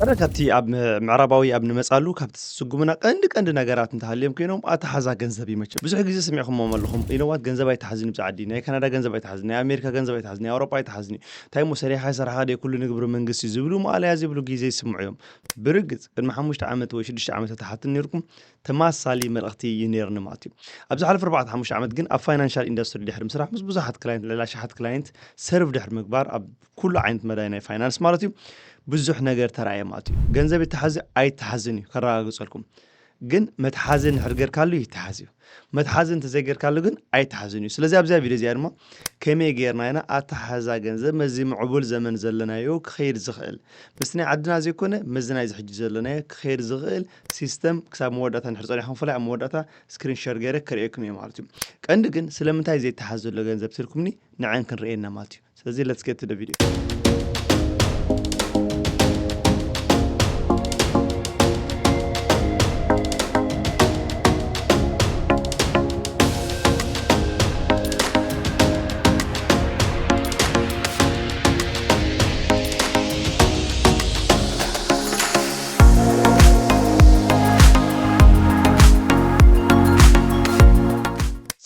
ሓደ ካብቲ ኣብ ምዕራባዊ ኣብ ንመጻሉ ካብቲ ዝስጉምና ቀንዲ ቀንዲ ነገራት እንተሃልዮም ኮይኖም ኣተሓዛ ገንዘብ ይመቸ። ብዙሕ ግዜ ስሚዕኹሞም ኣለኹም፣ ኢነዋት ገንዘብ ኣይተሓዝን ብዛ ዓዲ፣ ናይ ካናዳ ገንዘብ ኣይተሓዝን፣ ናይ ኣሜሪካ ገንዘብ ኣይተሓዝን፣ ናይ ኣውሮጳ ኣይተሓዝን እዩ። እንታይ እሞ ሰሪሓ ይሰርሓ ደ ኩሉ ንግብሪ መንግስቲ ዝብሉ ማለያ ዝብሉ ግዜ ይስምዑ እዮም። ብርግጽ ቅድሚ ሓሙሽተ ዓመት ወይ ሽዱሽተ ዓመት ተሓትን ነርኩም ተማሳሊ መልእኽቲ እዩ ነርኒ ማለት እዩ። ኣብዚ ሓለፈ ኣርባዕተ ሓሙሽተ ዓመት ግን ኣብ ፋይናንሻል ኢንዱስትሪ ድሕሪ ምስራሕ ምስ ብዙሓት ክላይንት ልዕሊ ኣሽሓት ክላይንት ሰርቭ ድሕሪ ምግባር ኣብ ኩሉ ዓይነት መዳይ ናይ ፋይናንስ ማለት እዩ ብዙሕ ነገር ተራእየ ማለት እዩ። ገንዘብ ይተሓዝ ኣይተሓዝን እዩ ከረጋግፀልኩም። ግን መትሓዚ እንድሕር ጌርካሉ ይተሓዝ እዩ። መትሓዚ እንተዘይጌርካሉ ግን ኣይተሓዝን እዩ። ስለዚ ኣብዚኣ ቪድዮ እዚኣ ድማ ከመይ ጌርና ኢና ኣተሓዛ ገንዘብ መዚ ምዕቡል ዘመን ዘለናዮ ክኸይድ ዝኽእል ምስ ናይ ዓድና ዘይኮነ መዚ ናይዚ ሕጂ ዘለናዮ ክኸይድ ዝኽእል ሲስተም ክሳብ መወዳእታ እንድሕር ጸኒሕኩም ፍላይ ኣብ መወዳእታ ስክሪን ሸር ገይረ ክርእየኩም እየ ማለት እዩ። ቀንዲ ግን ስለምንታይ ዘይተሓዝ ዘሎ ገንዘብ ትልኩምኒ ንዐን ክንርእየና ማለት እዩ። ስለዚ let's get to the video።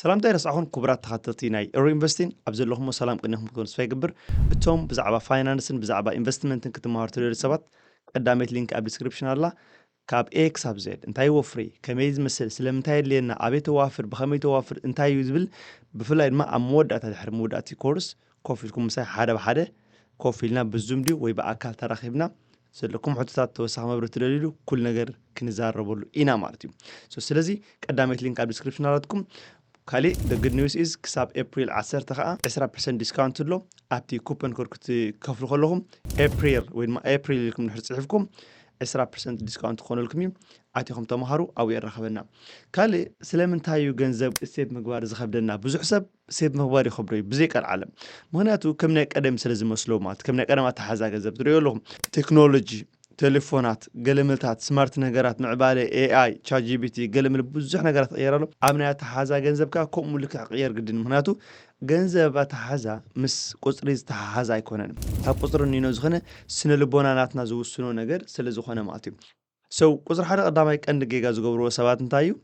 ሰላምታ ይረስዕኹም ክቡራት ተኸተልቲ ናይ ሪኢንቨስቲን ኣብ ዘለኹሞ ሰላም ቅኒኹም ክትኮኑ ተስፋ ይገብር። እቶም ብዛዕባ ፋይናንስን ብዛዕባ ኢንቨስትመንትን ክትመሃሩ ትደልዩ ሰባት ቀዳመይቲ ሊንክ ኣብ ዲስክሪፕሽን ኣላ። ካብ ኤ ክሳብ ዜድ እንታይ ይወፍሪ፣ ከመይ ዝመስል፣ ስለምንታይ የድልየና፣ ኣበይ ተዋፍር፣ ብኸመይ ተዋፍር፣ እንታይ እዩ ዝብል ብፍላይ ድማ ኣብ መወዳእታ ድሕሪ ምውዳእቲ ኮርስ ኮፍ ኢልኩም ምሳይ ሓደ ብሓደ ኮፍ ኢልና ብዙም ድዩ ወይ ብኣካል ተራኺብና ዘለኩም ሕቶታት ተወሳኺ መብርህ ትደልዩ ኩል ነገር ክንዛረበሉ ኢና ማለት እዩ። ስለዚ ቀዳመይቲ ሊንክ ኣብ ዲስክሪፕሽን ኣላትኩም። ካሊእ the good news is ክሳብ ኤፕሪል ዓሰርተ ከዓ ዕስራ ፐርሰንት ዲስካውንት ኣሎ። ኣብቲ ኩፐን ኮድ ክትከፍሉ ከለኹም ኤፕሪል ወይ ድማ ኤፕሪል ኢልኩም ድሕር ፅሒፍኩም ዕስራ ፐርሰንት ዲስካውንት ክኾነልኩም እዩ። ኣቲኹም ተምሃሩ ኣብኡ የራኸበና። ካልእ ስለምንታይ እዩ ገንዘብ ሴቭ ምግባር ዝኸብደና? ብዙሕ ሰብ ሴቭ ምግባር ይኸብዶ እዩ ብዘይ ቀልዓለም። ምክንያቱ ከም ናይ ቀደም ስለ ዝመስሎ ማለት ከም ናይ ቀደም ኣተሓዛ ገንዘብ ትሪኦ ኣለኹም። ቴክኖሎጂ ቴሌፎናት ገለመልታት ስማርት ነገራት ምዕባለ ኤኣይ ቻት ጂቢቲ ገለመል ብዙሕ ነገራት ይቕየር ኣሎ። ኣብ ናይ ኣተሓዛ ገንዘብ ከዓ ከምኡ ልክዕ ክቕየር ግድን ምክንያቱ ገንዘብ ኣተሓዛ ምስ ቁፅሪ ዝተሓሓዘ ኣይኮነን። ካብ ቁፅሪ ኒኖ ዝኾነ ስነ ልቦና ናትና ዝውስኖ ነገር ስለ ዝኾነ ማለት እዩ። ሰው ቁፅሪ ሓደ ቀዳማይ ቀንዲ ጌጋ ዝገብርዎ ሰባት እንታይ እዩ?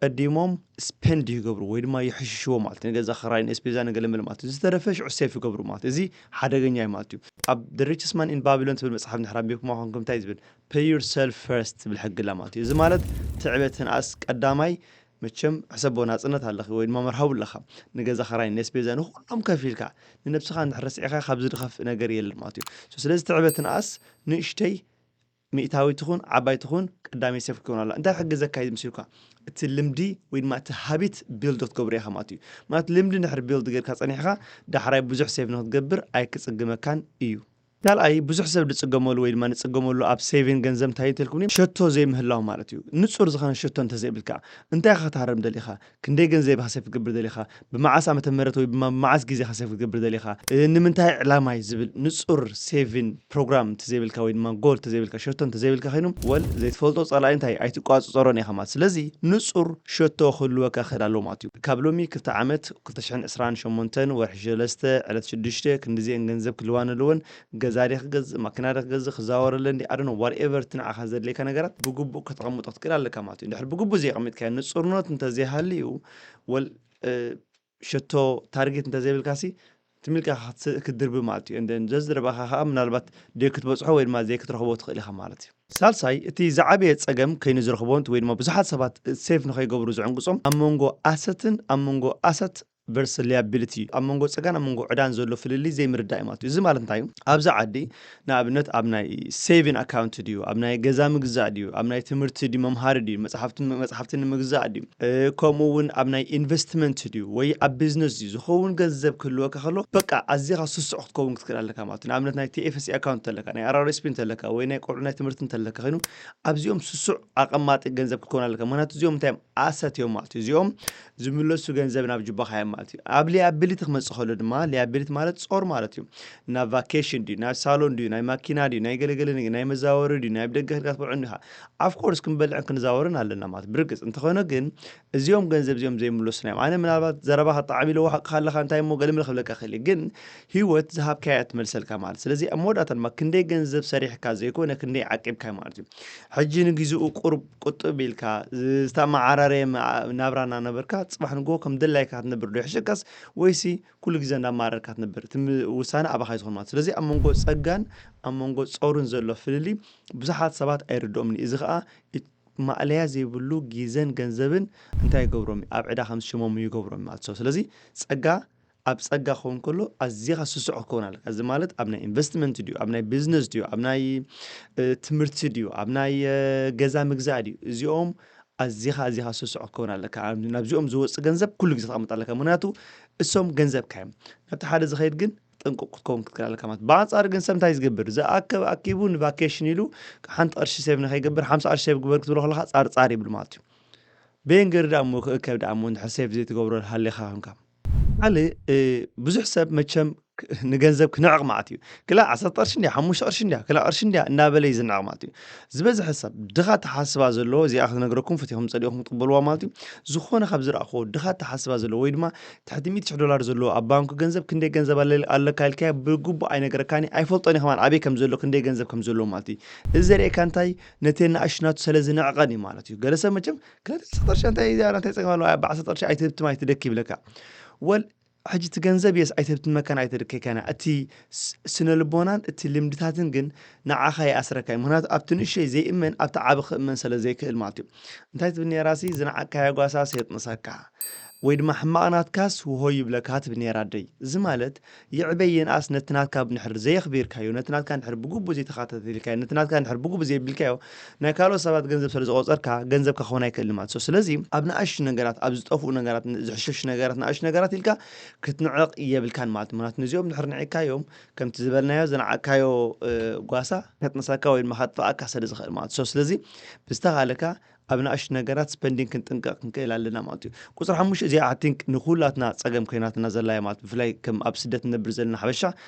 ቀዲሞም ስፔንድ ይገብሩ ወይ ድማ ይሕሽሽዎ ማለት ንገዛ ክራይ ንስፔዛ ንገለመል ማለት እዩ። ዝተረፈ ሽዑ ሴፍ ይገብሩ ማለት እዚ ሓደገኛ እዩ ማለት እዩ። ኣብ the richest man in Babylon ትብል መፅሓፍ ንድሕር ኣንቢብኩም ኣኾንኩም እንታይ ዝብል pay yourself first ትብል ሕግላ ማለት እዩ። እዚ ማለት ትዕበትን ኣስ ቀዳማይ መቸም ሕሰቦ ናፅነት ኣለኺ ወይ ድማ መርሃቡ ኣለኻ ንገዛ ክራይ ንስፔዛ ንኩሎም ከፊልካ ንነብስኻ እንድሕር ረስዒኻ ካብዚ ዝኸፍእ ነገር የለን ማለት እዩ። ስለዚ ትዕበትን ኣስ ንእሽተይ ሚእታዊ ትኹን ዓባይ ትኹን ቀዳመይ ሴፍ ክኸውን ኣሎ እንታይ ክሕግዘካ እዩ ምስልካ እቲ ልምዲ ወይ ድማ እቲ ሃቢት ቢልድ ክትገብሩ ኢኻ ማለት እዩ። ማለት ልምዲ ንድሕር ቢልድ ጌርካ ጸኒሕካ ዳሕራይ ብዙሕ ሴቭ ንክትገብር ኣይክጽግመካን እዩ። ካልኣይ ብዙሕ ሰብ ዝጽገመሉ ወይ ድማ ንጽገመሉ ኣብ ሴቪን ገንዘብ እንታይ ይተልኩም ሸቶ ዘይምህላው ማለት እዩ። ንጹር ዝኾነ ሸቶ እንተዘይብልካ እንታይ ኢኻ ክትሃረም ደሊኻ? ክንደይ ገንዘብ ኢኻ ሴፍ ክትገብር ደሊኻ? ብመዓስ ዓመተ ምህረት ወይ ድማ ብመዓስ ግዜ ኢኻ ሴፍ ክትገብር ደሊኻ? ንምንታይ ዕላማ እዩ ዝብል ንጹር ሴቪን ፕሮግራም እንተዘይብልካ ወይ ድማ ጎል እንተዘይብልካ ሸቶ እንተዘይብልካ ኮይኑ ወል ዘይትፈልጦ ጸላኢ እንታይ ኣይትቋጽጸሮን ኢኻ ማለት ስለዚ ንጹር ሸቶ ክህልወካ ክእል ኣለዎ ማለት እዩ። ካብ ሎሚ ክልተ ዓመት ክልተ ሽሕን ዕስራን ሸሞንተን ወርሒ ሸለስተ ዕለት ሽዱሽተ ክንድዚአን ገንዘብ ክልዋን ኣለወን። ገዛ ደ ክገዝእ ማኪና ደ ክገዝእ ክዛወረለ እንዲ ኣደኖ ዋትኤቨር እቲ ንዓኻ ዘድለይካ ነገራት ብግቡእ ከተቐምጦ ክትክእል ኣለካ ማለት እዩ። እንድሕር ብግቡእ ዘየቐሚጥካዮ ንጹርነት እንተዘይሃልዩ ወል ሸቶ ታርጌት እንተዘይብልካ ሲ ትም ኢልካ ክትድርቢ ማለት እዩ። And then ዘዝደረባኻ ከዓ ምናልባት ደይ ክትበፅሖ ወይ ድማ ዘይክትረኽቦ ትኽእል ኢኻ ማለት እዩ። ሳልሳይ እቲ ዝዓበየ ፀገም ከይኑ ዝረኽቦ ወይ ድማ ብዙሓት ሰባት ሴፍ ንኸይገብሩ ዝዕንቅፆም ኣብ መንጎ ኣሰትን ኣብ መንጎ ኣሰት ቨርስ ሊያቢሊቲ ኣብ መንጎ ፀጋን ኣብ መንጎ ዕዳን ዘሎ ፍልልይ ዘይምርዳእ እዩ ማለት እዩ። እዚ ማለት እንታይ እዩ? ኣብዚ ዓዲ ንኣብነት ኣብ ናይ ሴቪን ኣካውንት ድዩ ኣብ ናይ ገዛ ምግዛእ ድዩ ኣብ ናይ ትምህርቲ ድዩ መምሃሪ ድዩ መፅሓፍቲ መፅሓፍቲ ንምግዛእ ድዩ ከምኡ እውን ኣብ ናይ ኢንቨስትመንት ድዩ ወይ ኣብ ቢዝነስ ድዩ ዝኸውን ገንዘብ ክህልወካ ከሎ በቃ ኣዚኻ ስሱዕ ክትከውን ክትክእል ኣለካ ማለት እዩ። ንኣብነት ናይ ቲኤፍሲ ኣካውንት ተለካ ናይ ኣራርስፒ እንተለካ ወይ ናይ ቆልዑ ናይ ትምህርቲ እንተለካ ኮይኑ ኣብዚኦም ስሱዕ ኣቐማጢ ገንዘብ ክትከውን ኣለካ። ምክንያቱ እዚኦም እንታይ እዮም ኣሰት እዮም ማለት እዩ። እዚኦም ዝምለሱ ገንዘብ ናብ ጅባኻ እዮም። ማለት እዩ። ኣብ ሊያቢሊቲ ክመፅእ ከሎ ድማ፣ ሊያቢሊቲ ማለት ጾር ማለት እዩ። ናብ ቫኬሽን ድዩ፣ ናብ ሳሎን ድዩ፣ ናይ ማኪና ድዩ፣ ናይ ገለገለ ነገር፣ ናይ መዛወሪ ድዩ፣ ናይ ደገ ከድካ ትበልዑ እንዲኻ። ኣፍኮርስ ክንበልዕን ክንዛወርን ኣለና ማለት ብርግፅ። እንተኾነ ግን እዚኦም ገንዘብ እዚኦም ዘይምለሱ ናይ ኣነ ምናልባት ዘረባ ከጣዕም ኢለዎ ሓቂ ካለካ እንታይ እሞ ገለ ምለ ክብለካ ክእል እዩ። ግን ህይወት ዝሃብካያ ትመልሰልካ ማለት። ስለዚ ኣብ መወዳእታ ድማ ክንደይ ገንዘብ ሰሪሕካ ዘይኮነ ክንደይ ዓቂብካ ማለት እዩ። ሕጂ ንግዜኡ ቁሩብ ቁጥብ ኢልካ ዝተመዓራረየ መ- ናብራ እናነበርካ፣ ፅባሕ ንግሆ ከም ደላይካ ክትነብር ዶ ይሕሸካስ፣ ወይሲ ኩሉ ግዜ እንዳማረርካ ትነብር? እቲ ም- ውሳነ ኣባኻ እዩ ዝኸውን ማለት። ስለዚ ኣብ መንጎ ፀጋን ኣብ መንጎ ፀሩን ዘሎ ፍልልይ ብዙሓት ሰባት ኣይርድኦምን እዩ። እዚ ከዓ ማእለያ ዘይብሉ ግዘን ገንዘብን እንታይ ይገብሮም እዩ? ኣብ ዕዳ ከም ዝሽሞም ይገብሮም ማለት። ስለዚ ፀጋ ኣብ ፀጋ ክኸውን ከሎ ኣዚኻ ስሱዕ ክኸውን ኣለካ። እዚ ማለት ኣብ ናይ ኢንቨስትመንት ድዩ፣ ኣብ ናይ ቢዝነስ ድዩ፣ ኣብ ናይ ትምህርቲ ድዩ፣ ኣብ ናይ ገዛ ምግዛእ ድዩ፣ እዚኦም ኣዚኻ ኣዚኻ ስሱዕ ክኸውን ኣለካ። ናብዚኦም ዝወፅእ ገንዘብ ኩሉ ግዜ ተቐምጥ ኣለካ፣ ምክንያቱ እሶም ገንዘብካ እዮም። ናብቲ ሓደ ዝኸይድ ግን ጥንቁቕ ክትከውን ክትክእል ኣለካ ማለት። ብኣንፃር ግን ሰብ እንታይ ዝገብር? ዝኣከብ ኣኪቡ ንቫኬሽን ኢሉ ሓንቲ ቅርሺ ሴቭ ንኸይገብር ሓምሳ ቅርሺ ሴቭ ግበር ክትብሎ ከለካ ፃርፃር ይብል ማለት እዩ። በየን ገይሩ ደኣ እሞ ክእከብ ደኣ እሞ እንድሕር ሴቭ ዘይትገብሮ ሃሊኻ ኮንካ። ካልእ ብዙሕ ሰብ መቸም ንገንዘብ ክነዕቕ ማለት እዩ። ክላ ዓሰርተ ቅርሺ እንድያ፣ ሓሙሽተ ቅርሺ እንድያ፣ ክላ ቅርሺ እንድያ እናበለ እዩ ዝንዕቕ ማለት እዩ። ዝበዝሐ ሰብ ድኻ ተሓስባ ዘለዎ እዚኣ ክትነግረኩም ፈቲኹም ጸዲቕኩም ትቕበልዋ ማለት እዩ። ዝኾነ ካብ ዝረእኽዎ ድኻ ተሓስባ ዘለዎ ወይ ድማ ትሕቲ ሚእቲ ሽሕ ዶላር ዘለዎ ኣብ ባንኩ ገንዘብ ክንደይ ገንዘብ ኣለካ ኢልካዮ ብግቡእ ኣይነገረካን እዩ። ኣይፈልጦን እዩ ከማን ኣበይ ከም ዘሎ ክንደይ ገንዘብ ከም ዘለዎ ማለት እዩ። እዚ ዘርእየካ እንታይ ነቲ ኣናእሽቱ ናቱ ስለ ዝንዕቐን እዩ ማለት እዩ። ገለ ሰብ መቸም ክላ ዓሰርተ ቅርሺ እንታይ እያ ናተይ ጸገም ኣለዋ ብዓሰርተ ቅርሺ ኣይትህብትም ኣይትደኪ ይብለካ። ወል ሕጂ እቲ ገንዘብ የስ ኣይተብትመካን ኣይተደከካና እቲ ስነ ልቦናን እቲ ልምድታትን ግን ንዓኻ ይኣስረካ እዩ። ምክንያቱ ኣብቲ ንእሽተይ ዘይእመን ኣብቲ ዓቢ ክእመን ስለ ዘይክእል ማለት እዩ። እንታይ ትብል ነራሲ ዝነዓቅካዮ ጓሳ ሴጥንሰካ ወይ ድማ ሕማቕ ናትካስ ውሆ ይብለካ ትብል ነራ ኣደይ። እዚ ማለት ይዕበይ ይንኣስ ነቲ ናትካ ንድሕር ዘየኽቢርካዮ፣ ነቲ ናትካ ንድሕር ብግቡእ ዘይተኻታተልካዮ፣ ነቲ ናትካ ንድሕር ብግቡእ ዘይብልካዮ፣ ናይ ካልኦት ሰባት ገንዘብ ስለ ዝቆጸርካ ገንዘብካ ክኾን ኣይክእልን ማለት እዩ። ስለዚ ኣብ ንኣሽቱ ነገራት፣ ኣብ ዝጠፍኡ ነገራት፣ ዝሕሸሹ ነገራት፣ ንኣሽቱ ነገራት ኢልካ ክትንዕቕ የብልካን ማለት እዩ። ምክንያቱ ነዚኦም ድሕር ንዒካዮም ከምቲ ዝበልናዮ ዝነዓቅካዮ ጓሳ ከጥንሰካ ወይ ድማ ከጥፍኣካ ስለ ዝኽእል ማለት እዩ። ስለዚ ብዝተኻለካ ኣብ ንኣሽቱ ነገራት ስፐንዲንግ ክንጥንቀቕ ክንክእል ኣለና ማለት እዩ። ቁፅሪ ሓሙሽተ እዚኣ ኣይ ቲንክ ንኩላትና ፀገም ኮይናትና ዘላ እያ ማለት ብፍላይ ከም ኣብ ስደት ንነብር ዘለና ሓበሻ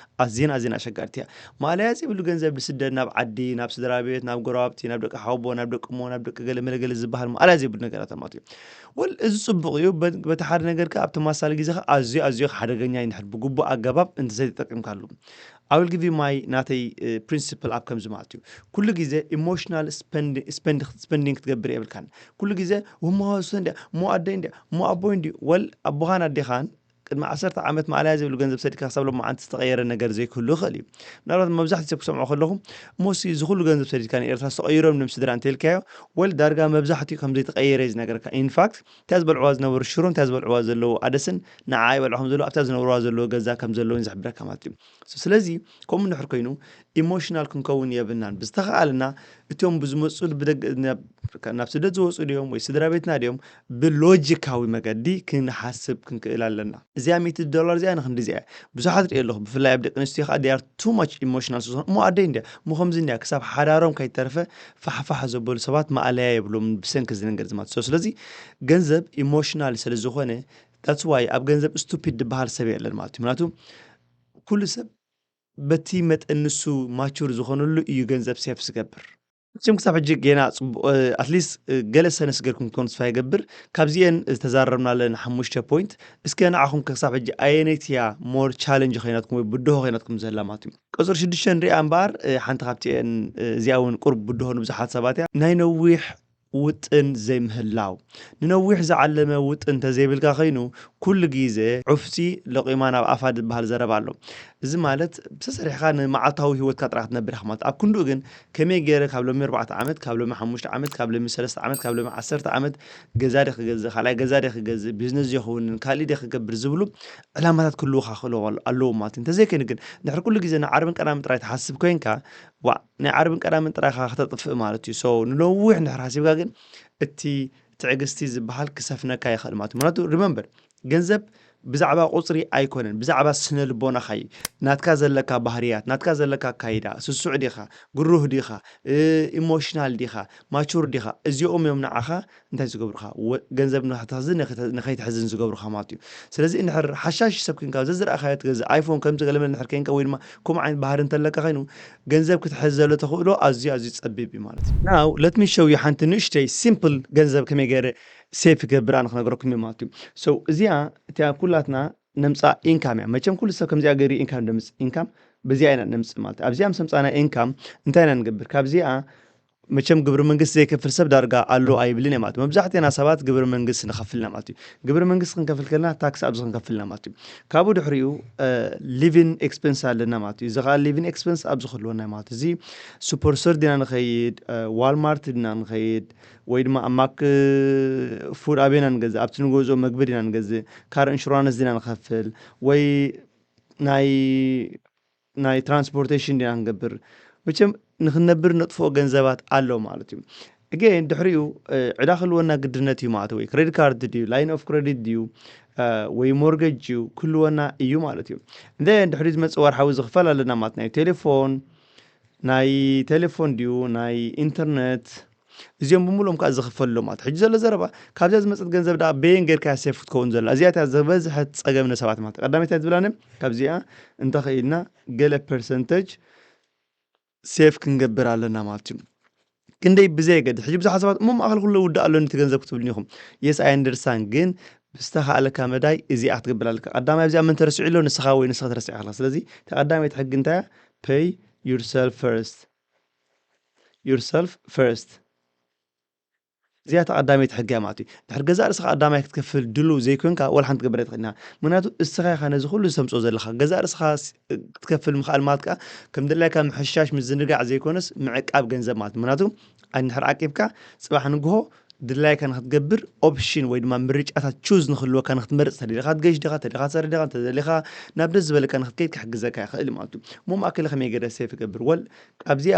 ኣዝየን ኣዝየን ኣሸጋርቲ እያ። ማእለያ ዘይብሉ ገንዘብ ንስደት ናብ ዓዲ ናብ ስድራ ቤት ናብ ጎረባብቲ ናብ ደቂ ሓወቦ ናብ ደቂ እሞ ናብ ደቂ ገለ መለገለ ዝበሃል ማእለያ ዘይብሉ ነገራት ማለት እዩ። ወል እዚ ፅቡቕ እዩ። በቲ ሓደ ነገር ከ ኣብ ተማሳሊ ግዜ ከ ኣዝዩ ኣዝዩ ሓደገኛ እዩ ንድሕር ብግቡእ ኣገባብ እንተዘይተጠቂምካሉ። I will give you my ናተይ ፕሪንሲፕል ኣብ ከምዚ ማለት እዩ። ኩሉ ግዜ ኢሞሽናል ስፐንዲንግ ክትገብር የብልካን። ኩሉ ግዜ እሞ እሱ እንዲያ እሞ ኣደይ እንዲያ እሞ ኣቦይ እንዲዩ ወል ኣቦኻን ኣዴኻን ቅድሚ ዓሰርተ ዓመት ማእለያ ዘይብሉ ገንዘብ ሰዲድካ ክሳብ ሎማዓንቲ ዝተቐየረ ነገር ዘይክህሉ ይኽእል እዩ። ምናልባት መብዛሕትኡ ሰብ ክሰምዖ ከለኹ እሞ እሲ እዚ ኩሉ ገንዘብ ሰዲድካ ንኤርትራ ዝተቐይሮም ንም ስድራ እንተልካዮ ወል ዳርጋ መብዛሕትኡ ከም ዘይተቐየረ እዩ ዝነገርካ። ኢንፋክት እንታይ ዝበልዕዋ ዝነበሩ ሽሮ እንታይ ዝበልዕዋ ዘለዉ ኣደስን ንዓ ይበልዑ ከም ዘለዉ ኣብታ ዝነብርዋ ዘለዉ ገዛ ከም ዘለዉን ዝሕብረካ ማለት እዩ። ስለዚ ከምኡ እንድሕር ኮይኑ ኢሞሽናል ክንከውን የብልናን። ብዝተኸኣለና እቶም ብዝመፁ ናብ ስደት ዝወፁ ድዮም ወይ ስድራ ቤትና ድዮም ብሎጂካዊ መገዲ ክንሓስብ ክንክእል ኣለና። እዚኣ ሚእቲ ዶላር እዚኣ ንክንዲ እዚኣ ብዙሓት ርኢ ኣለኹ። ብፍላይ ኣብ ደቂ ኣንስትዮ ከዓ they are too much emotional ዝኾኑ እሞ ኣደይ እንዲያ እሞ ከምዚ እንዲያ ክሳብ ሓዳሮም ከይተረፈ ፋሕፋሕ ዘበሉ ሰባት ማእለያ የብሎም ብሰንኪ እዚ ነገር ዝማት። ስለዚ ገንዘብ ኢሞሽናል ስለ ዝኾነ that's why ኣብ ገንዘብ ስቱፒድ ዝበሃል ሰብ የለን ማለት እዩ። ምክንያቱ ኩሉ ሰብ በቲ መጠን ንሱ ማቹር ዝኾነሉ እዩ ገንዘብ ሴፍ ዝገብር። እዚም ክሳብ ሕጂ ጌና ፅቡቅ ኣትሊስት ገለ ሰነስ ገርኩም ክትኮኑ ተስፋ ይገብር። ካብዚአን ዝተዛረብናለን ሓሙሽተ ፖይንት እስከ ንዓኹም ክሳብ ሕጂ ኣየነይቲ እያ ሞር ቻለንጅ ኮይናትኩም ወይ ብድሆ ኮይናትኩም ዘላ ማለት እዩ። ቁፅሪ ሽዱሽተ ንሪኣ እምበኣር ሓንቲ ካብቲአን እዚኣ እውን ቁርብ ብድሆ ንብዙሓት ሰባት እያ ናይ ነዊሕ ውጥን ዘይምህላው። ንነዊሕ ዝዓለመ ውጥን እንተዘይብልካ ኮይኑ ኩሉ ግዜ ዑፍሲ ለቂማ ናብ ኣፋ ዝበሃል ዘረባ ኣሎ። እዚ ማለት ብተሰሪሕካ ንመዓልታዊ ህይወትካ ጥራሕ ትነብር ኢኻ ማለት ኣብ ክንድኡ ግን ከመይ ገይረ ካብ ሎሚ ኣርባዕተ ዓመት ካብ ሎሚ ሓሙሽተ ዓመት ካብ ሎሚ ሰለስተ ዓመት ካብ ሎሚ ዓሰርተ ዓመት ገዛ ደ ክገዝእ ካልኣይ ገዛ ደ ክገዝእ ቢዝነስ ደ ክውንን ካልእ ደ ክገብር ዝብሉ ዕላማታት ክህልውካ ክእለዎ ኣለዎ ማለት እዩ። እንተዘይኮይኑ ግን ድሕሪ ኩሉ ግዜ ንዓርብን ቀዳምን ጥራይ ትሓስብ ኮይንካ ዋእ ናይ ዓርብን ቀዳምን ጥራይካ ክተጥፍእ ማለት እዩ። ሶ ንነዊሕ እንድሕር ሓሲብካ ግን እቲ ትዕግስቲ ዝበሃል ክሰፍነካ ይኽእል ማለት እዩ። ምክንያቱ ሪመምበር ገንዘብ ብዛዕባ ቁፅሪ ኣይኮነን፣ ብዛዕባ ስነ ልቦናኻ እዩ። ናትካ ዘለካ ባህርያት፣ ናትካ ዘለካ ኣካይዳ፣ ስሱዕ ዲኻ፣ ግሩህ ዲኻ፣ ኢሞሽናል ዲኻ፣ ማቹር ዲኻ፣ እዚኦም እዮም ንዓኻ እንታይ ዝገብሩኻ? ገንዘብ ንኽትሕዝን ንኸይትሕዝን ዝገብሩኻ ማለት እዩ። ስለዚ እንድሕር ሓሻሽ ሰብ ኮንካ፣ ዘዝረኣኻዮ ትገዝእ፣ ኣይፎን ከምዚ ገለመለ እንድሕር ኮንካ፣ ወይ ድማ ከምኡ ዓይነት ባህሪ እንተለካ ኮይኑ፣ ገንዘብ ክትሕዝ ዘሎ ተኽእሎ ኣዝዩ ኣዝዩ ጸቢብ እዩ ማለት እዩ። ናው let me show you ሓንቲ ንእሽተይ ሲምፕል ገንዘብ ከመይ ገይረ ሴፍ ይገብር ኣነ ክነግረኩም እዩ ማለት እዩ። So እዚኣ እቲኣ ኩላትና ነምፃ ኢንካም እያ። መቸም ኩሉ ሰብ ከምዚኣ ገይሩ ኢንካም ደምፅ ኢንካም በዚኣ ኢና ነምፅእ ማለት እዩ። ኣብዚኣ ምስ ኣምፃና ኢንካም እንታይ ኢና ንገብር? ካብዚኣ መቸም ግብሪ መንግስቲ ዘይከፍል ሰብ ዳርጋ ኣሎ ኣይብልን እየ ማለት እዩ። መብዛሕትና ሰባት ግብሪ መንግስቲ ንኸፍልና ማለት እዩ። ግብሪ መንግስቲ ክንከፍል ከለና ታክስ ኣብዚ ክንከፍልና ማለት እዩ። ካብኡ ድሕሪኡ ሊቪን ኤክስፐንስ ኣለና ማለት እዩ። እዚ ከዓ ሊቪን ኤክስፐንስ ኣብዚ ክህልወና ማለት እዩ። እዚ ሱፐር ስቶር ዲና ንኸይድ፣ ዋልማርት ዲና ንኸይድ፣ ወይ ድማ ኣብ ማክ ፉድ ኣበይና ንገዝእ፣ ኣብቲ ንገዝኦ መግቢ ዲና ንገዝእ፣ ካር ኢንሹራንስ ዲና ንኸፍል፣ ወይ ናይ ናይ ትራንስፖርቴሽን ዲና ክንገብር? መቸም ንክንነብር ነጥፍኦ ገንዘባት ኣሎ ማለት እዩ። Again ድሕሪኡ ዕዳ ክህልወና ግድነት እዩ ማለት፣ ወይ ክሬዲት ካርድ ድዩ፣ ላይን ኦፍ ክሬዲት ድዩ፣ ወይ ሞርገጅ እዩ ክህልወና እዩ ማለት እዩ። እንደ ድሕሪኡ ዝመፅእ ወርሓዊ ዝኽፈል ኣለና ማለት ናይ ቴሌፎን፣ ናይ ቴሌፎን ድዩ፣ ናይ ኢንተርነት፣ እዚኦም ብምሉኦም ከዓ ዝኽፈሉ ማለት። ሕጂ ዘሎ ዘረባ ካብዚኣ ዝመፀት ገንዘብ ደኣ በየን ጌርካ ሴፍ ክትከውን ዘላ? እዚኣ እታ ዝበዝሐት ፀገም ንሰባት ማለት። ቀዳመይቲ ዝብላኒ ካብዚኣ እንተኸኢልና ገለ ፐርሰንተጅ ሴፍ ክንገብር ኣለና ማለት እዩ። ክንደይ ብዘየገድስ፣ ሕጂ ብዙሓት ሰባት እሞ ማእኸል ኩሉ ውዳእ ኣለኒ እቲ ገንዘብ ክትብልኒ ኢኹም። የስ ኣይ ኣንደርስታን፣ ግን ብዝተኻእለካ መዳይ እዚኣ ክትገብር ኣለካ። ቀዳማይ ኣብዚኣ መን ተረሲዑ ኣሎ? ንስኻ ወይ ንስኻ ተረሲዕካ ኣለካ። ስለዚ እታ ቀዳመይቲ ሕጊ እንታይ እያ? Pay yourself first። Yourself first። እዚኣ እታ ቀዳመይቲ ሕጊ እያ ማለት እዩ። ድሕሪ ገዛእ ርእስኻ ቀዳማይ ክትከፍል ድሉው ዘይኮንካ፣ ወላ ሓንቲ ክትገብር ኣይትኽእልን ኢኻ። ምኽንያቱ እስኻ ኢኻ ነዚ ኩሉ ዝተምፅኦ ዘለኻ። ገዛእ ርእስኻ ክትከፍል ምኽኣል ማለት ከዓ ከም ድላይካ ምሕሻሽ፣ ምዝንጋዕ ዘይኮነስ ምዕቃብ ገንዘብ ማለት እዩ። ምኽንያቱ እንድሕር ዓቂብካ ፅባሕ ንግሆ ድላይካ ንክትገብር ኦፕሽን ወይ ድማ ምርጫታት ቹዝ ንክህልወካ ንክትመርፅ፣ ተደሊኻ ትገሽ ዲኻ፣ ተደሊኻ ትሰርሕ ዲኻ፣ እንተደሊኻ ናብ ደስ ዝበለካ ንክትከይድ ክሕግዘካ ይኽእል ማለት እዩ። እሞ ማእከለ ከመይ ገይረ ሴፍ ይገብር? ወል ኣብዚኣ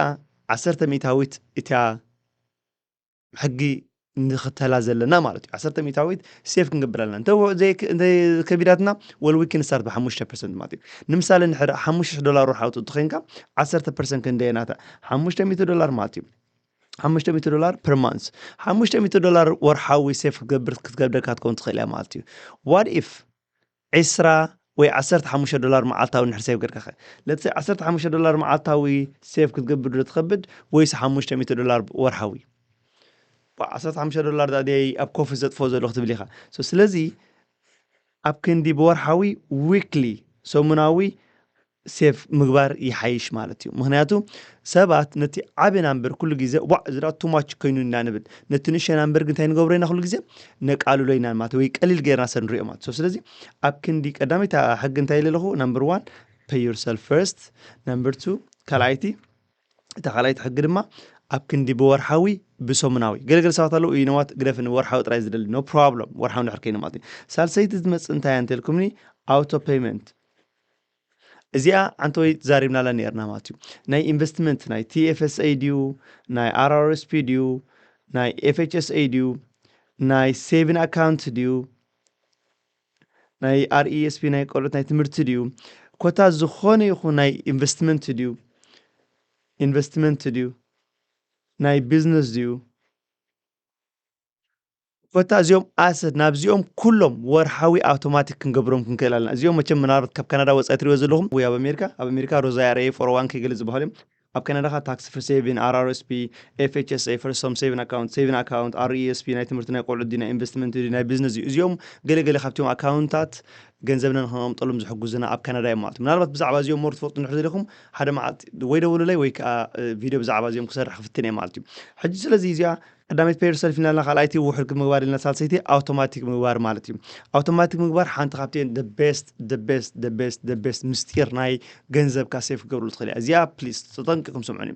ዓሰርተ ሚእታዊት እቲያ ሕጊ ንኽተላ ዘለና ማለት እዩ። ዓሰርተ ሚእታዊት ሴፍ ክንገብር ኣለና። እንተ ከቢዳትና ወል ዊክን ስታርት ብሓሙሽተ ፐርሰንት ማለት እዩ። ንምሳሌ ንሕር ሓሙሽተ ሽሕ ዶላር ወርሓዊ ትእቱ ኮይንካ ዓሰርተ ፐርሰንት ክንደየናታ ሓሙሽተ ሚእቲ ዶላር ማለት እዩ። ሓሙሽተ ሚእቲ ዶላር ፐር ማንስ። ሓሙሽተ ሚእቲ ዶላር ወርሓዊ ሴፍ ክትገብር ክትገብደካ ትከውን ትኽእል እያ ማለት እዩ። ዋት ኢፍ ዒስራ ወይ ዓሰርተ ሓሙሽተ ዶላር መዓልታዊ ንድሕር ሴቭ ጌርካ ኸ? ለትሰ ዓሰርተ ሓሙሽተ ዶላር መዓልታዊ ሴቭ ክትገብር ዶ ትኸብድ ወይስ ሓሙሽተ ሚእቲ ዶላር ወርሓዊ? ዓሰርተ ሓሙሽተ ዶላር ዳ ድየ ኣብ ኮፊ ዘጥፎ ዘለኹ ትብል ኢኻ። ስለዚ ኣብ ክንዲ ብወርሓዊ ዊክሊ ሰሙናዊ ሴቭ ምግባር ይሓይሽ ማለት እዩ። ምኽንያቱ ሰባት ነቲ ዓቢ ናምበር ኩሉ ግዜ ዋዕ ዝዳ ቱማች ኮይኑ ኢና ንብል፣ ነቲ ንእሽተይ ናምበር ግን እንታይ ንገብሮ ኢና ኩሉ ግዜ ነቃልሎ ኢና ማለት ወይ ቀሊል ጌርና ሰብ ንሪኦ ማለት። ስለዚ ኣብ ክንዲ ቀዳመይቲ ሕጊ እንታይ ኢለ ኣለኹ? ናምበር ዋን pay yourself first፣ ናምበር ቱ ካልኣይቲ እታ ካልኣይቲ ሕጊ ድማ ኣብ ክንዲ ብወርሓዊ ብሰሙናዊ። ገለገለ ሰባት ኣለዉ ኢነዋት ግደፍኒ ወርሓዊ ጥራይ ዝደሊ፣ ኖ ፕሮብለም፣ ወርሓዊ ንድሕር ከይኑ ማለት እዩ። ሳልሰይቲ ዝመፅእ እንታይ እያ እንተልኩምኒ? ኣውቶ ፔይመንት። እዚኣ ዓንተወይ ተዛሪብናላ ነርና ማለት እዩ። ናይ ኢንቨስትመንት ናይ ቲ ኤፍ ኤስ ኤ ድዩ፣ ናይ ኣር ኣር ኤስ ፒ ድዩ፣ ናይ ኤፍ ኤች ኤስ ኤ ድዩ፣ ናይ ሴቪን ኣካውንት ድዩ፣ ናይ ኣር ኢ ኤስ ፒ ናይ ቆልዑት ናይ ትምህርቲ ድዩ፣ ኮታ ዝኾነ ይኹን ናይ ኢንቨስትመንት ድዩ፣ ኢንቨስትመንት ድዩ፣ ናይ ቢዝነስ ድዩ፣ ኮታ እዚኦም ኣሰት ናብዚኦም ኩሎም ወርሓዊ ኣውቶማቲክ ክንገብሮም ክንክእል ኣለና። እዚኦም መቸም ምናልባት ካብ ካናዳ ወፃኢ ትሪኦ ዘለኹም ወይ ኣብ ኣሜሪካ፣ ኣብ ኣሜሪካ ሮዝ ኣይ ኣር ኤ፣ ፎር ዋን ኬ ገለ ዝበሃሉ እዮም። ኣብ ካናዳ ካ ታክስ ፍሪ ሴቪን፣ ኣር ኣር ኤስ ፒ፣ ኤፍ ኤች ኤስ ኤ፣ ፈርስት ሆም ሴቪን ኣካውንት፣ ሴቪን ኣካውንት፣ ኣር ኢ ኤስ ፒ ናይ ትምህርቲ ናይ ቆልዑ ድዩ፣ ናይ ኢንቨስትመንት ድዩ፣ ናይ ቢዝነስ ድዩ፣ እዚኦም ገለ ገለ ካብቲኦም ኣካውንታት ገንዘብና ንክነቐምጠሎም ዝሕጉዝና ኣብ ካናዳ እዮም ማለት እዩ። ምናልባት ብዛዕባ እዚኦም ሞር ትፈልጡ እንድሕር ደሊኹም ሓደ መዓልቲ ወይ ደውሉለይ ወይ ከዓ እ፣ ቪድዮ ብዛዕባ እዚኦም ክሰርሕ ክፍትን እየ ማለት እዩ። ሕጂ ስለዚ እዚኣ ቀዳመይቲ ፔይ ዮርሰልፍ ኢልና ካልኣይቲ ውሑድ ምግባር ኢልና ሳልሰይቲ ኣውቶማቲክ ምግባር ማለት እዩ። ኣውቶማቲክ ምግባር ሓንቲ ካብቲ the best the best the best the best ምስጢር ናይ ገንዘብካ ሴፍ ክገብርሉ ትኽእል እያ። እዚኣ ፕሊስ ተጠንቂቕኩም ስምዑኒ።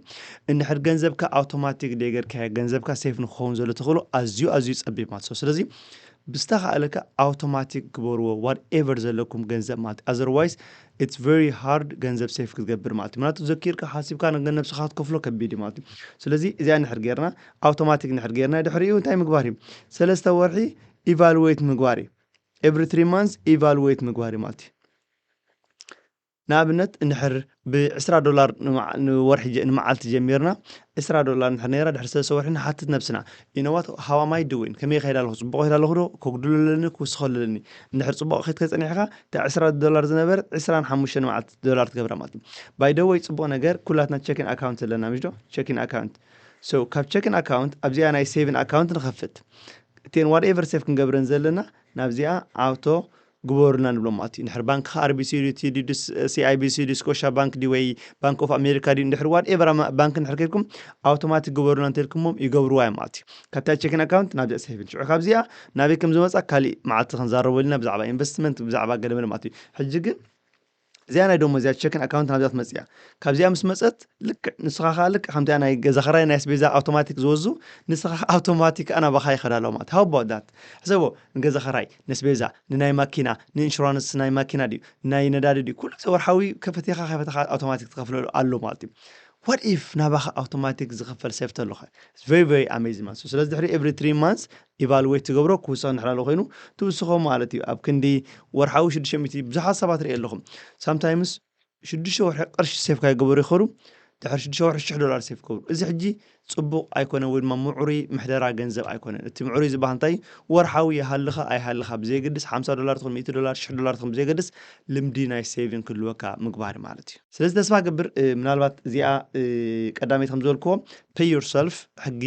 እንድሕር ገንዘብካ ኣውቶማቲክ ደይገርካዮ ገንዘብካ ሴፍ ንክኸውን ዘሎ ተኽእሎ ኣዝዩ ኣዝዩ ጸቢብ ማለት እዩ። ስለዚ ብዝተኻእለካ ኣውቶማቲክ ግበርዎ ዋትኤቨር ዘለኩም ገንዘብ ማለት እዩ። Otherwise it's very hard ገንዘብ ሴፍ ክትገብር ማለት እዩ። ምክንያቱ ዘኪርካ ሓሲብካ ንገ ነብስኻ ክትከፍሎ ከቢድ እዩ ማለት እዩ። ስለዚ እዚኣ እንድሕር ጌርና ኣውቶማቲክ እንድሕር ጌርና ድሕሪኡ እንታይ ምግባር እዩ? ሰለስተ ወርሒ ኢቫሉዌት ምግባር እዩ። every three months evaluate ምግባር እዩ ማለት እዩ። ንኣብነት እንድሕር ብ20 ዶላር ንወርሒ ንመዓልቲ ጀሚርና፣ 20 ዶላር እንድሕር ነይራ፣ ድሕሪ ሰለስተ ወርሒ ንሓትት ነብስና፣ you know what, how am I doing? ከመይ ይኸይድ ኣለኹ? ጽቡቕ ይኸይድ ኣለኹ ዶ? ከጉድሎ ኣለኒ ክውስኸሉ ኣለኒ? እንድሕር ጽቡቕ ከይትከ ጸኒሕካ፣ እታ 20 ዶላር ዝነበረት 25 መዓልቲ ዶላር ትገብራ ማለት እዩ። By the way, ጽቡቕ ነገር ኩላትና ቸኪን ኣካውንት ዘለና ምሽ ዶ? ቸኪን ኣካውንት። So ካብ ቸኪን ኣካውንት ኣብዚኣ ናይ ሴቪን ኣካውንት ንኸፍት። እተን whatever ሴቭ ክንገብረን ዘለና ናብዚኣ ኣውቶ ግበሩና ንብሎም ማለት እዩ። እንድሕር ባንክ ኣርቢሲ ድዩ፣ ቲዲ ድዩ፣ ሲኣይቢሲ ድዩ፣ ስኮሻ ባንክ ድዩ ወይ ባንክ ኦፍ ኣሜሪካ ድዩ፣ እንድሕር ዋትኤቨር ባንክ እንድሕር ከድኩም ኣውቶማቲክ ግበሩና እንተልኩሞም ይገብርዋ እዮም ማለት እዩ። ካብታ ቸኪን ኣካውንት ናብዚኣ ሴቪን ሽዑ ካብዚኣ ናበይ ከም ዝመፃ ካሊእ መዓልቲ ክንዛረበሉ ኢና ብዛዕባ ኢንቨስትመንት ብዛዕባ ገለመለ ማለት እዩ። ሕጂ ግን እዚኣ ናይ ደሞ እዚኣ ቸኪን ኣካውንት ናብዚኣ ትመፅእ እያ። ካብዚኣ ምስ መፀት ልክዕ ንስኻ ከዓ ልክዕ ከምቲኣ ናይ ገዛ ኸራይ ናይ ኣስቤዛ ኣውቶማቲክ ዝወዙ ንስኻ ከዓ ኣውቶማቲክ ከዓ ናባኻ ይኸዳ ኣለዋ ማለት how about that? ሕሰቦ፣ ንገዛ ኸራይ፣ ነስቤዛ፣ ንናይ ማኪና፣ ንኢንሹራንስ ናይ ማኪና ድዩ ናይ ነዳዲ ድዩ ኩሉ ግዜ ወርሓዊ ከፈቲኻ ከፈተኻ ኣውቶማቲክ ትኸፍለሉ ኣሎ ማለት እዩ። What if ናባኻ ኣውቶማቲክ ዝኽፈል ሴፍ ተሎኸ? Very very amazing ማለት እዩ። ስለዚ ድሕሪ every three months ኢቫሉዌት ትገብሮ ክውስኽ እንድሕር ኣሎ ኮይኑ ትውስኾ ማለት እዩ። ኣብ ክንዲ ወርሓዊ ሽዱሽተ ሚእቲ ብዙሓት ሰባት ርኢ ኣለኹም። ሳምታይምስ ሽዱሽተ ወርሒ ቅርሺ ሴፍ ካይገበሩ ይኸዱ። ድሕሪ ሽዱሽተ ወርሒ ሽሕ ዶላር ሴፍ ይገብሩ። እዚ ሕጂ ጽቡቕ ኣይኮነን ወይ ድማ ምዕሩይ ምሕደራ ገንዘብ ኣይኮነን። እቲ ምዕሩይ ዝበሃል እንታይ እዩ? ወርሓዊ ይሃልኻ ኣይሃልኻ ብዘየገድስ፣ ሓምሳ ዶላር ትኹን ሚእቲ ዶላር ሽሕ ዶላር ትኹን ብዘየገድስ፣ ልምዲ ናይ ሴቪንግ ክህልወካ ምግባር ማለት እዩ። ስለዚ ተስፋ ገብር ምናልባት እዚኣ ቀዳመይቲ ከም ዝበልክዎ፣ ፔይ ዮርሰልፍ፣ ሕጊ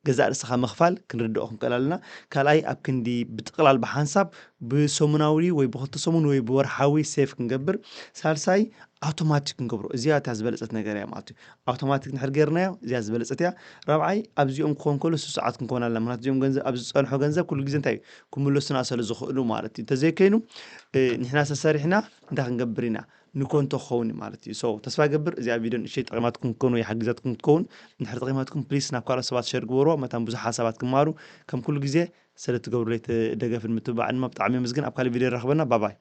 ገዛእ ርእስኻ ምኽፋል ክንርድኦ ክንክእል ኣለና። ካልኣይ ኣብ ክንዲ ብጥቕላል ብሓንሳብ ብሰሙናዊ ወይ ብክልተ ሰሙን ወይ ብወርሓዊ ሴፍ ክንገብር፣ ሳልሳይ ኣውቶማቲክ ክንገብሮ። እዚኣ እታ ዝበለፀት ነገር እያ ማለት እዩ። ኣውቶማቲክ እንድሕር ገይርናዮ እዚኣ ዝበለፀት እያ። ራብዓይ ኣብዚኦም ክኾን ከሎ ሱሱዓት ክንኮን ኣለና። ምክንያቱ እዚኦም ገንዘብ ኣብዚ ዝፀንሑ ገንዘብ ኩሉ ግዜ እንታይ እዩ ክምለሱና ስለ ዝኽእሉ ማለት እዩ። እንተዘይከይኑ ንሕና ሰሰሪሕና እንታይ ክንገብር ኢና? ንኮንቶ ክኸውን እዩ ማለት እዩ። So ተስፋ ገብር እዚኣ ቪድዮ ንእሽተይ ጠቂማትኩም ክትከውን ወይ ሓጊዛትኩም ክትከውን። እንድሕር ጠቂማትኩም ፕሊስ ናብ ካልኦት ሰባት ሸር ግበርዎ መታን ብዙሓት ሰባት ክማሩ። ከም ኩሉ ግዜ ስለ ትገብሩለይ ደገፍን ምትብባዕን ድማ ብጣዕሚ የመስግን። ኣብ ካልእ ቪድዮ ንራኸበና። ባባይ።